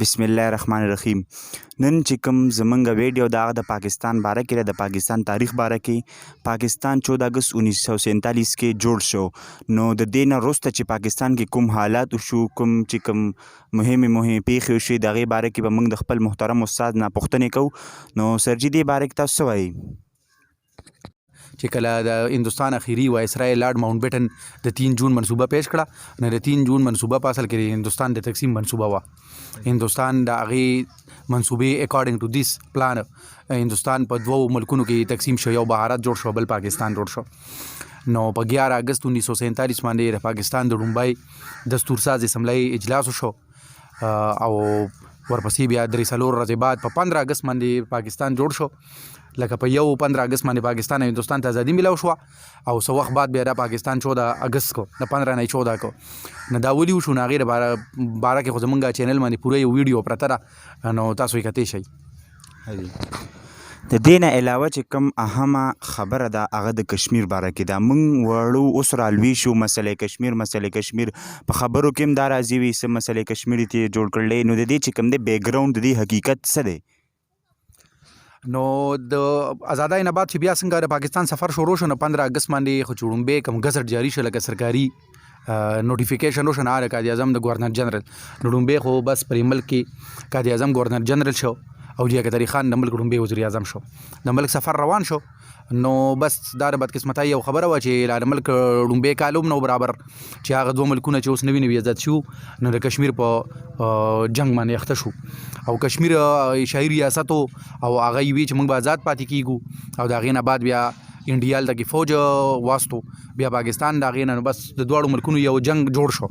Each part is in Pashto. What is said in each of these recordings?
بسم الله الرحمن الرحیم. نن چې کوم زمونږ ویډیو دا د پاکستان باره کې ده، د پاکستان تاریخ باره کې. پاکستان 14 اگست 1947 کې جوړ شو. نو د دې نه وروسته چې پاکستان کې کوم حالات وشو، کوم چې کوم مهمې مهمې پېښې وشوې، د هغې باره کې به موږ د خپل محترم استاد نه پوښتنې کوو. نو سرجي، دې باره کې تاسو څه وایئ؟ چې کله د هندوستان اخیری وایسرای لارډ ماونټ بیټن د 3 جون منصوبه پیش کړه، نو د 3 جون منصوبه په اصل کې د هندوستان د تقسیم منصوبه وه. هندوستان د هغې منصوبې اکارډینګ ټو دیس پلان هندوستان په دوو ملکونو کې تقسیم شو، یو بهارت جوړ شو، بل پاکستان جوړ شو. نو په 11 اگست 1947 باندې د پاکستان د ړومبی دستور ساز اسمبلی اجلاس وشو او ورپسې بیا درې څلور ورځې بعد په 15 اگست باندې پاکستان جوړ شو. لکه په یو 15 اگست باندې پاکستان او هندوستان ته ازادي ملاو شوه او څه وخت بعد بیا د پاکستان 14 اگست کو، د 15 نه 14 کو. نو دا ولي وشو، نو هغې د باره کې خو زمونږ چینل باندې پوره یو ویډیو پرته ده، نو تاسو یې کتی شئ. د دې نه علاوه چې کوم اهمه خبره ده، هغه د کشمیر باره کې ده. مونږ وړو اوس را لوی شو، مسئله کشمیر، مسئله کشمیر په خبرو کې هم دا راځي وي، څه مسئله کشمیر ته جوړ کړل. نو د دې چې کوم دی بیک ګراوند، د دې حقیقت څه دی؟ نو د ازادۍ نه بعد چې بیا څنګه د پاکستان سفر شروع شو، نو 15 اگست باندې خو چې ړومبی کوم ګزټ جاری شو، لکه سرکاري نوټیفیکیشن وشو، نو هغه قائد اعظم د گورنر جنرل. نو ړومبی خو بس پرې ملک کې قائد اعظم گورنر جنرل شو او لیاقت علي خان د ملک ړومبی وزیر اعظم شو. د ملک سفر روان شو، نو بس دا د بدقسمتۍ یو خبره وه چې لا د ملک ړومبی کال هم نه برابر چې هغه دوه ملکونه چې اوس نوي نوي ازاد شو، نو د کشمیر په جنګ باندې اخته شو. او کشمیر شاهي ریاست او هغه یې وی چې موږ به ازاد پاتې کیږو. او د هغې نه بعد بیا انډیا هلته کې فوج واستو، بیا پاکستان د هغې نه. نو بس د دواړو ملکونو یو جنګ جوړ شو.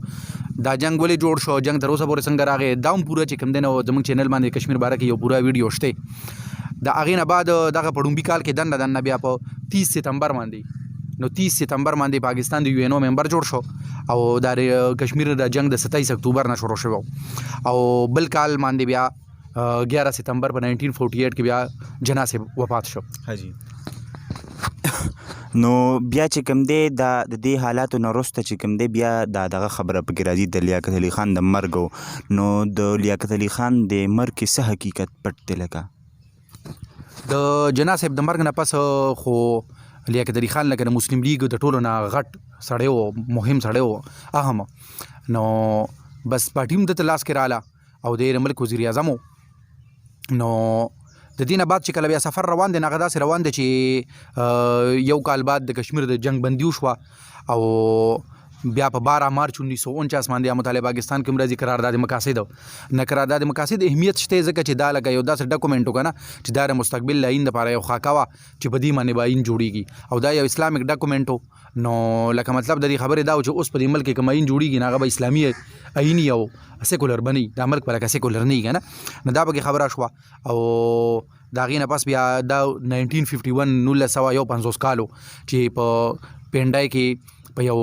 دا جنګ ولې جوړ شو، جنګ تر اوسه پورې څنګه راغی، دا هم پوره چې کوم دی نو زموږ چینل باندې کشمیر باره کې یو پوره ویډیو شته. د هغې نه بعد دغه په ړومبي کال کې دننه دننه بیا په 30 ستمبر باندې، نو 30 ستمبر باندې پاکستان د یو این او ممبر جوړ شو. او د کشمیر د جنګ د 27 اکتوبر نه شروع شو او بل کال باندې بیا 11 ستمبر په 1948 کې بیا جناح صاحب وفات شو. حاجی، نو بیا چې کوم دی دا د دې حالاتو نه وروسته چې کوم دی بیا دا دغه خبره پکې راځي د لیاقت علي خان د مرګ. نو د لیاقت علي خان د مرګ کې څه حقیقت پټ دی؟ لکه د جناح صاحب د مرګ نه پس خو لیاقت علي خان لکه د مسلم لیګ د ټولو نه غټ سړی و، مهم سړی و، اهم. نو بس پارټي هم ده ته لاس کې راله او د ملک وزیر اعظم و. نو د دې نه بعد چې کله بیا سفر روان دی، نو هغه داسې روان دی چې یو کال بعد د کشمیر د جنگ بندي وشوه او بیا په 12 مارچ 1949 باندې مطالعه پاکستان کې راځي قرارداد مقاصد. نه قرارداد مقاصد اهمیت شته، ځکه چې دا لکه یو داسې ډاکومنټ وکنه چې دا د مستقبل آئین لپاره یو خاکه وه چې په دې باندې به آئین جوړیږي او دا یو اسلامیک ډاکومنټ. نو لکه مطلب د دې خبرې دا و چې اوس په دې ملک کې کوم آئین جوړیږي، نو هغه به اسلامي آئین او سیکولر بني، دا ملک په لکه سیکولر نه کنه. نو دا به خبره شوه. او د هغې نه پس بیا دا 1951، 1951 کالو چې په پنډای کې په یو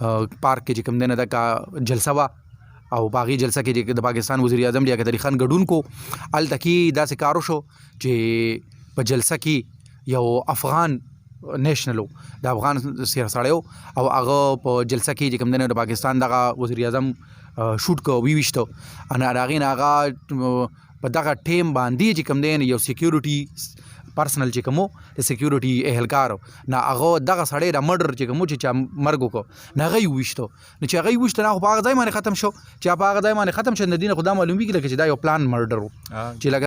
پارک کې چې کوم دی نه دغه جلسه وه او په هغې جلسه کې چې د پاکستان وزیر اعظم لیاقت علي خان ګډون کو، هلته کې داسې کار وشو چې په جلسه کې یو افغان نیشنل، د افغان سړی او هغه په جلسه کې چې کوم دی نه د پاکستان دغه وزیر اعظم شوټ کو، ویشته. ان هغې نه هغه په دغه ټیم باندې چې کوم دی یو سکیورټي پرسنل چې کوم د سکیورټي اهلکار، نه هغه دغه سړی د مرډر چې کوم چې چا مرګ وکړ، نه هغه یې وویشتو. نو چې هغه یې وویشته، نه خو په هغه ځای باندې ختم شو. چې په هغه ځای باندې ختم شو، د دې نه خو دا معلومیږي لکه چې دا یو پلان مرډر و چې لکه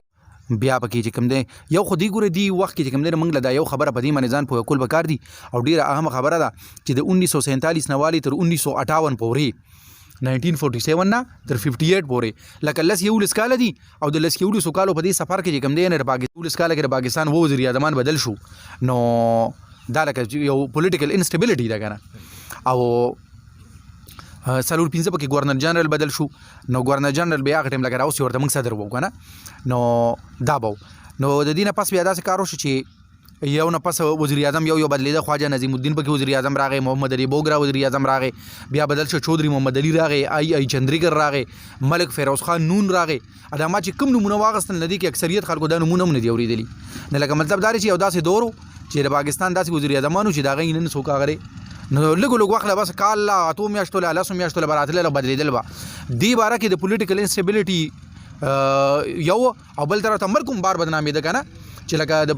بیا پکې چې کوم دی یو خو دی ګوره دی وخت کې چې کوم دی موږ له دا یو خبره په دې باندې ځان پوه کول پکار دي او ډیره اهمه خبره ده چې د 1947 نه والی تر 1958 پورې، 1947 نه تر 58 پورې، لکه لس یولس کاله دي. او د لس یولسو کالو په دې سفر کې چې کوم دی نه د پاکستان ولس کاله کې د پاکستان و وزیر اعظمان بدل شو. نو دا لکه یو پولیټیکل انسټیبিলিټي ده کنه. او څلور پنځه پکې گورنر جنرال بدل شو. نو گورنر جنرال بیا هغه ټیم لکه راوسي ورته موږ صدر وو کنه. نو دا به نو د دې نه پس بیا داسې کار وشو چې یو نه پس وزیر اعظم یو یو بدلیده. خواجه نظیم الدین پکې وزیر اعظم راغی، محمد علي بوګرا وزیر اعظم راغی، بیا بدل شو، چودري محمد علي راغی، آی آی چندریګر راغی، ملک فیروز خان نون راغی. دا ما چې کوم نمونه واغستل، نه دي کې اکثریت خلکو دا نمونه هم نه دی اورېدلي. نه لکه مطلب دا چې یو داسې دور چې د پاکستان داسې وزیر اعظمانو چې دا غي نن څوک هغه نو لږ لږ وخت له بس کال لا اتو میاشتو له لسو میاشتو له به راتلل او بدلېدل به. دې باره کې د پولیټیکل انسټیبিলিټي یو او بل طرف ته ملک هم بار بدنامېده که نه، چې لکه د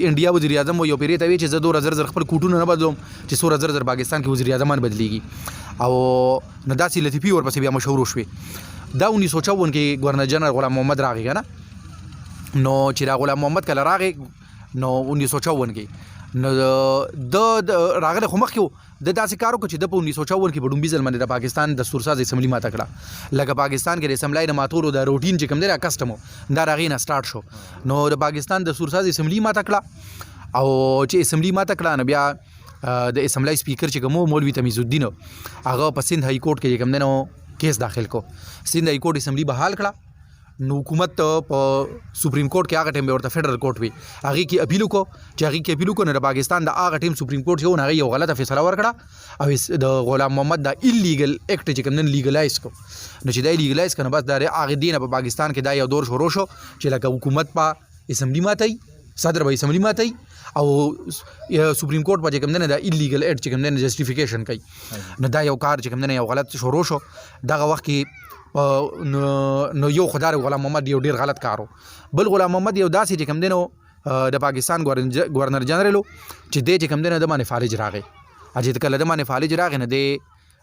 انډیا وزیر اعظم یو پیری ته وی چې زه دوره زر زر خپل کوټونه نه بدلوم چې څوره زر زر پاکستان کې وزیر اعظمان بدلیږي. او نو داسې لطیفي ورپسې بیا مشهور شوې. دا 1954 کې ګورنر جنرال غلام محمد راغی که نه، نو چې دا غلام محمد کله راغی نو 1954 کې، نو د راغلی خو مخکې د داسې کار وکړ چې د په 1954 کې په ډومبي ځل باندې د پاکستان دستور ساز اسمبلی ماته کړه. لکه پاکستان کې د اسمبلی د ماتولو د روټین چې کوم دی، کسټم دا راغی نه سٹارټ شو. نو د پاکستان دستور ساز اسمبلی ماته کړه، او چې اسمبلی ماته کړه نو بیا د اسمبلی سپیکر چې کوم مولوی تمیز الدین، هغه په سند های کورټ کې کوم دی نو کیس داخل کو، سند های کورټ اسمبلی بحال کړه. نو حکومت په سپریم کورټ کې، هغه ټیم به ورته فدرال کورټ وي، هغه کې اپیل وکړو. چې هغه کې اپیل وکړو نو د پاکستان د هغه ټیم سپریم کورټ یو نه یو غلطه فیصله ورکړه او د غلام محمد دا ایلیګل اکټ چې کوم نن لیګلایز کو. نو چې دا لیګلایز کنه، بس دا هغه دینه په پاکستان کې دا یو دور شروع شو چې لکه حکومت په اسمبلی ماتي، صدر به اسمبلی ماتي او سپریم کورټ په کوم نه دا ایلیګل اکټ چې کوم نه جسټیفیکیشن کوي. نو دا یو کار چې کوم نه یو غلط شروع شو دغه وخت کې. نو یو خدای غلام محمد یو ډیر غلط کارو. بل غلام محمد یو داسې چې کوم دینو د پاکستان گورنر جنرال چې دی چې کوم دینو د باندې فالج راغی. چې کله د باندې فالج راغی نه دی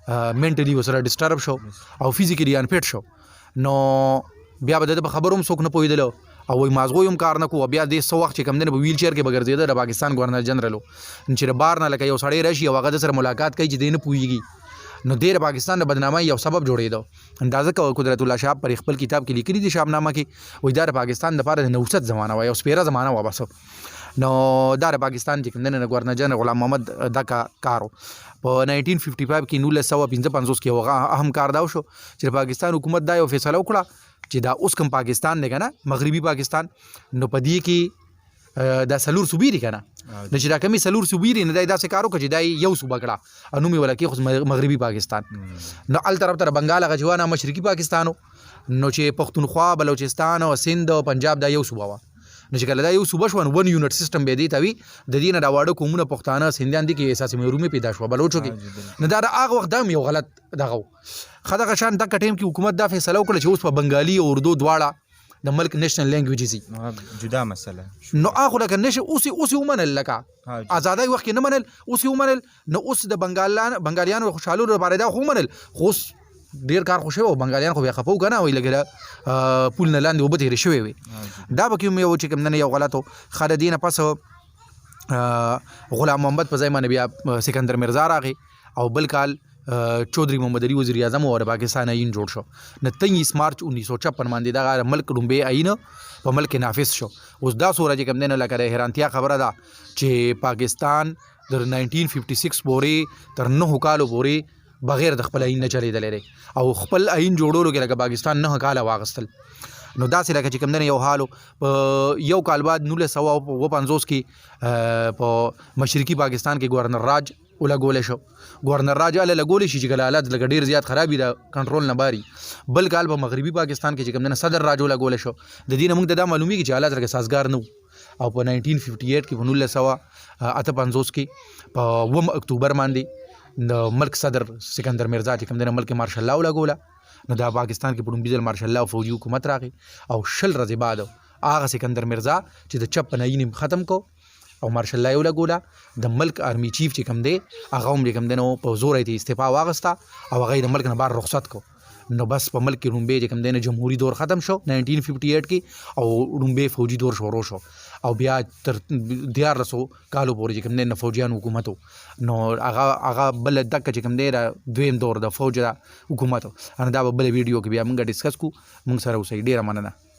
منټلی وسره ډیسټرب شو او فزیکلی انفټ شو. نو بیا به د خبرو هم څوک نه پوهېدل او وایي مازغو هم کار نه کو. بیا دې څه وخت چې کوم دی په ویل چیر کې به ګرځېده د پاکستان گورنر جنرال، چې د بار نه لکه یو سړی راشي او هغه د سره ملاقات کوي چې دی نه پوهېږي، نو دی د پاکستان د بدنامۍ یو سبب جوړېده. اندازه کوه، قدرت الله شهاب پر خپل کتاب کې لیکلي دي شهاب نامه کې، وایي دا د پاکستان دپاره د نوست زمانه وه، یو سپېره زمانه وه بس. نو دا د پاکستان چې کوم دی نه گورنر جنرال غلام محمد دغه کارو. په 1955 کې، 1955 کې یو اهم کار دا وشو چې د پاکستان حکومت دا یو فیصله وکړه چې دا اوس کوم پاکستان دی که نه، مغربي پاکستان، نو په دې کې دا څلور صوبې دي که نه، نو چې دا کومې څلور صوبې دي نو دا یې داسې کار وکړ چې دا یې یو صوبه کړه او نوم یې ولا کېښود مغربي پاکستان. نو هل طرف ته بنګال هغه چې وه نه مشرقي پاکستان، نو چې پښتونخوا، بلوچستان او سند او پنجاب دا یو صوبه وه. نو چې کله دا یو صوبه شوه نو ون یونټ سیستم به دی ته وي. د دې نه دا واړه قومونه پښتانه، سندیان دي کې احساس محرومي پیدا شوه بلوچو کې. نو دا د هغه وخت دا هم یو غلط دغه و. ښه دغه شان دغه ټایم کې حکومت دا فیصله وکړه چې اوس په بنګالي او اردو دواړه د ملک نېشنل لینګویجز دي. جدا مسله. نو هغه لکه نشه اوس اوس یې ومنل، لکه ازادۍ وخت کې نه منل، اوس یې ومنل. نو اوس د بنګالیانو خوشحالولو لپاره دا خو ومنل، خو اوس ډیر کار خو شوی و، بنګالیان خو بیا خفه وو که نه، وایي لکه پول نه لاندې اوبه تېرې شوې وې. دا پکې هم یو چې کوم نه یو غلط و. ښه د دې نه پس غلام محمد په ځای باندې بیا سکندر مرزا راغی او بل کال چودري محمد علي وزیر اعظم او د پاکستان آئین جوړ شو. نو 23 مارچ 1956 باندې دغه ملک ړومبی آئین په ملک کې نافذ شو. اوس دا څوره چې کوم دی نو لکه د حیرانتیا خبره ده چې پاکستان تر 1956 پورې، تر 9 کالو پورې بغیر د خپل آئین نه چلیدلی دی او خپل آئین جوړولو کې لکه پاکستان 9 کاله واغستل. نو داسې لکه چې کوم دی یو حال. په یو کال بعد 1957 کې په مشرقي پاکستان کې گورنر راج ولګول شو. گورنر راج هله لګول شي چې کله حالات لکه ډیر زیات خراب دي، کنټرول نه باري. بل کال په مغربي پاکستان کې چې کوم دی صدر راج ولګول شو. د دې نه موږ ته دا معلومیږي چې حالات لکه سازګار نه وو. او په 1958 کې، په 1958 کې، په 7 اکتوبر باندې د ملک صدر سکندر مرزا چې کوم دی ملک مارشل لا ولګوله. نو دا پاکستان کې په لومړي ځل مارشل لا او فوجي حکومت راغی او 20 ورځې بعد هغه سکندر مرزا چې د 56 آئین ختم کو او مارشل لا یې ولګوله، د ملک آرمي چیف چې کوم دی هغه هم چې کوم دی نو په زوره یې استعفا واغسته او هغه یې د ملک نه بهر رخصت کو. نو بس په ملک کې ړومبی چې کوم دی نه جمهوري دور ختم شو 1958 کې او ړومبی فوجي دور شروع شو او بیا تر 13 کالو پورې چې کوم دی نه فوجیانو حکومت. نو هغه بل دکه چې کوم دی د دویم دور د فوج د حکومت، ان دا به بل ویډیو کې بیا موږ ډیسکس کو. موږ سره اوسئ، ډیره مننه.